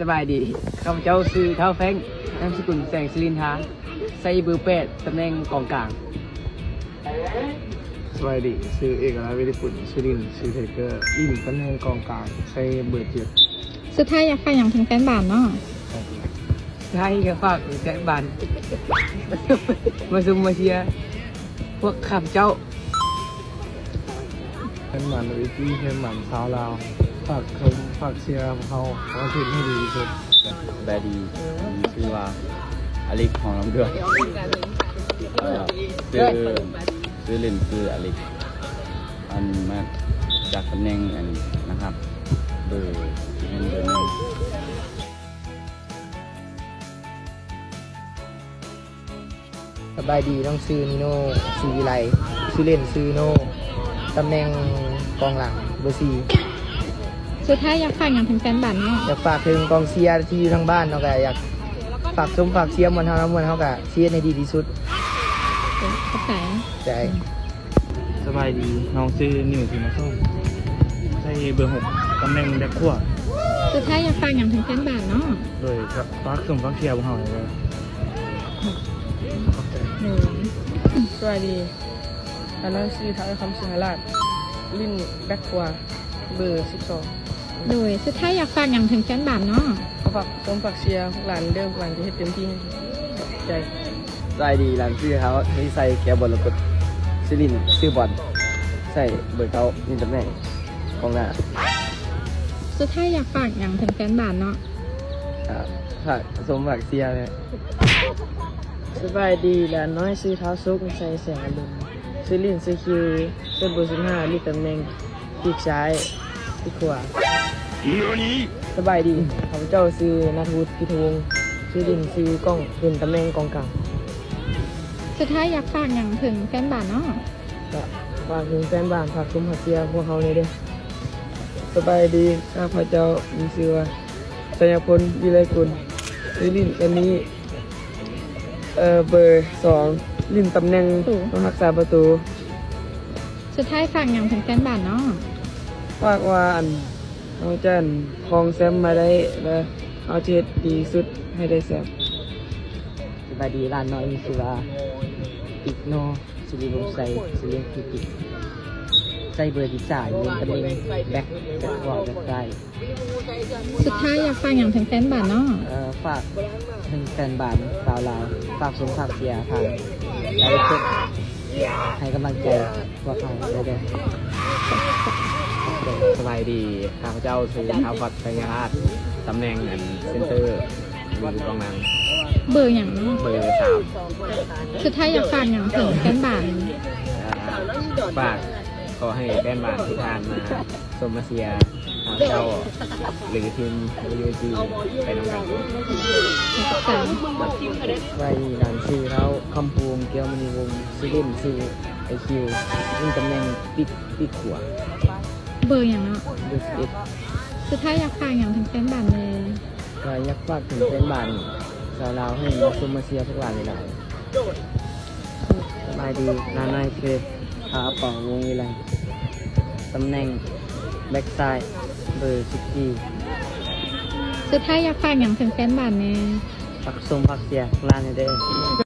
ສະບາຍດີ ຂ້າພະເຈົ້າຊື່ທ້າວແຟງ ນາມສະກຸນແສງສິລິນທາ ໃສ່ເບີແປດ ຕຳແໜ່ງກອງກາງ. ສະບາຍດີ ຊື່ເອກະລາດ ວິລິກຸນ ຊື່ຫຼິ້ນຊື່ໄທເກີ ຫຼິ້ນຕຳແໜ່ງກອງກາງ ໃສ່ເບີເຈັດ. ສຸດທ້າຍຢາກຝາກຫຍັງເຖິງແຟນບານເນາະ? ສຸດທ້າຍຢາກຝາກເຖິງແຟນບານ ມາຊົມມາເຊຍພວກຂ້າພະເຈົ້າ. ແຟນບານເອເຊີ ແຟນບານຊາວລາວ ຝາກຊົມຝາກເຊຍພວກເຮົາ ເຮົາເຮັດໃຫ້ດີທີ່ສຸດ. ສະບາຍດີ ມີຊື່ວ່າອາລິກ ຫອມລຳດວນ ເອີ ຊື່ ຊື່ຫຼິ້ນຊື່ອາລິກ ອັນມາຈາກຕຳແໜ່ງອັນນະຄັບ ເບີ ແມ່ນເບີໜຶ່ງ. ສະບາຍດີ ນ້ອງຊື່ນີໂນ ສີວິໄລ ຊື່ຫຼິ້ນຊື່ໂນ ຕຳແໜ່ງກອງຫຼັງ ເບີສີ່. ສຸດທ້າຍຢາກຝາກຫຍັງເຖິງແຟນບານເນາະ? ຢາກຝາກເຖິງກອງເຊຍທີ່ຢູ່ທາງບ້ານເນາະ ກະຢາກຝາກຊົມຝາກເຊຍມ່ວນເຮົານຳ ມ່ວນເຮົາກະຊິເຮັດໃຫ້ດີທີ່ສຸດ. ຂອບໃຈ ໃຈ. ສະບາຍດີ ນ້ອງຊື່ນິວ ສີມາໂຊ ໃສ່ເບີຫົກ ຕຳແໜ່ງແບັກຂວາ. ສຸດທ້າຍຢາກຝາກຫຍັງເຖິງແຟນບານເນາະ? ໂດຍ ກະຝາກຊົມຝາກເຊຍພວກເຮົາເດີ. ຂອບໃຈ. ໂດຍ ສະບາຍດີ ອັນນັ້ນຊື່ທ້າວຄຳສິງຫະລາດ ຫຼິ້ນແບັກຂວາ ເບີສິບສອງ. ໂດຍ ສຸດທ້າຍຢາກຝາກຫຍັງເຖິງແຟນບານເນາະ? ກໍຝາກຊົມຝາກເຊຍພວກຫຼານເດີ ພວກຫຼານຈະເຮັດເຕັມທີ່. ໃຈ. ສະບາຍດີ ຫຼານຊື່ທ້າວທະວີໄຊ ແກ້ວບົນລະກົດ ຊື່ຫຼິ້ນຊື່ບອນ ໃສ່ເບີເກົ້າ ຫຼິ້ນຕຳແໜ່ງກອງໜ້າ. ສຸດທ້າຍຢາກຝາກຫຍັງເຖິງແຟນບານເນາະ? ອ່າ ຝາກຊົມຝາກເຊຍແຫຼະ. ສະບາຍດີ ຫຼານນ້ອຍຊື່ທ້າວສຸກ ໄຊແສງອະລຸນ ຊື່ຫຼິ້ນຊື່ຄິວ ໃສ່ເບີສິບຫ້າ ຫຼິ້ນຕຳແໜ່ງ ປີກຊ້າຍ ປີກຂວາ. ສະບາຍດີ ຂ້າພະເຈົ້າຊື່ນັດວຸດ ພິທະວົງ ຊື່ຫຼິ້ນຊື່ກ້ອງ ເປັນຕຳແໜ່ງກອງກາງ. ສຸດທ້າຍຢາກຝາກຫຍັງເຖິງແຟນບານເນາະ? ກະຝາກເຖິງແຟນບານ ຝາກຊົມຝາກເຊຍພວກເຮົາແດ່ເດີ. ສະບາຍດີ ຂ້າພະເຈົ້າມີຊື່ວ່າ ໄຊຍະພົນ ວິໄລກຸນ ຊື່ຫຼິ້ນ ອັນນີ້ ເອີ ເບີສອງ ຫຼິ້ນຕຳແໜ່ງ ໂອ້ ຮັກສາປະຕູ. ສຸດທ້າຍຝາກຫຍັງເຖິງແຟນບານເນາະ? ຝາກວ່າ ອັນ ເຮົາຈະ ອັນ ຄອງແຊ້ມມາໄດ້ ແລະ ເຮົາຈະເຮັດດີທີ່ສຸດໃຫ້ໄດ້ແຊ້ມ. ສະບາຍດີ ຫຼານນ້ອຍມີຊື່ວ່າ ຕິກໂນ ສິລິວົງໄຊ ຊື່ຫຼິ້ນຊື່ຕິກ ໃສ່ເບີສິບສາມ ຫຼິ້ນຕຳແໜ່ງແບັກ ແບັກຂວາ ແບັກຊ້າຍ. ສຸດທ້າຍຢາກຝາກຫຍັງເຖິງແຟນບານເນາະ? ເອີ ຝາກເຖິງແຟນບານຊາວລາວ ຝາກຊົມຝາກເຊຍທາງໄລຟ໌ສົດ ໃຫ້ກຳລັງໃຈພວກເຮົາໄດ້ເດີ. ສະບາຍດີ ຂ້າພະເຈົ້າຊື່ທ້າວພັດ ໄຊຍະລາດ ຕຳແໜ່ງ ອັນ ເຊັນເຕີ ຫຼື ກອງຫຼັງ. ເບີຫຍັງເນາະ? ເບີສາມ. ສຸດທ້າຍຢາກຝາກຫຍັງເຖິງແຟນບານ? ເອີ ຝາກ ຂໍໃຫ້ແຟນບານທີ່ຜ່ານມາຊົມມາເຊຍເຈົ້າ ຫຼື ທີມ ຢູເອັນຈີ ໄປນຳກັນ. ສະບາຍດີ ຫຼານຊື່ທ້າວຄຳພູງ ແກ້ວມະນີວົງ ຊື່ຫຼິ້ນຊື່ໄອຄິວ ຫຼິ້ນຕຳແໜ່ງປີກ ປີກຂວາ. ເບີຫຍັງເນາະ? ເບີສິບເອັດ. ສຸດທ້າຍຢາກຝາກຫຍັງເຖິງແຟນບານແດ່? ກະຢາກຝາກເຖິງແຟນບານຊາວລາວ ໃຫ້ມາຊົມມາເຊຍພວກຫຼານຫຼາຍໆ. ສະບາຍດີ ລານາຍເຄ ອາປາ ວົງວິໄລ ຕຳແໜ່ງແບັກຊ້າຍ ເບີສິບສີ່. ສຸດທ້າຍຢາກຝາກຫຍັງເຖິງແຟນບານແດ່? ຝາກຊົມຝາກເຊຍພວກຫຼານແດ່ເດີ.